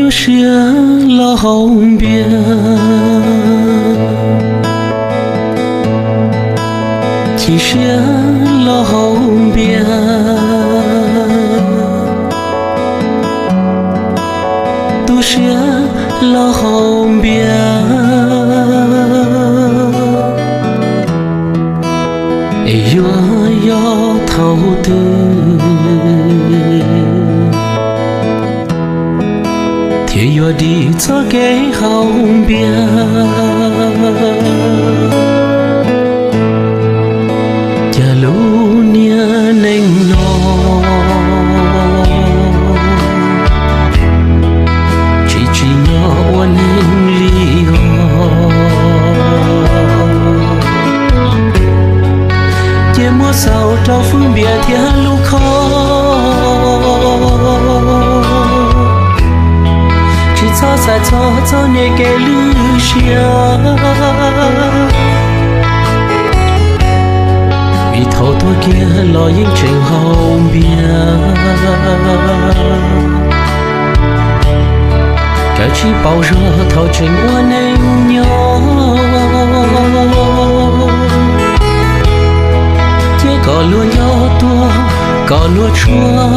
Tu siab los haus npias, chim siab los haus npias, tu siab los haus npias, es yuav yog thaum twg thiaj yuav dim txoj kev haus npias. Cas lub niag neej no tsis tsim nyog ua neeg li os. Ces muab xaus rau fwj npias thiab lub khob, tsis txhob xav txog txoj niag kev lwj siab, vim thaum tuag kiag los yeej tseem haus npias. Kav tsij pauv zog thaum tseem ua neej nyob, thiab kom luag nco tuag, kom luag tshuav.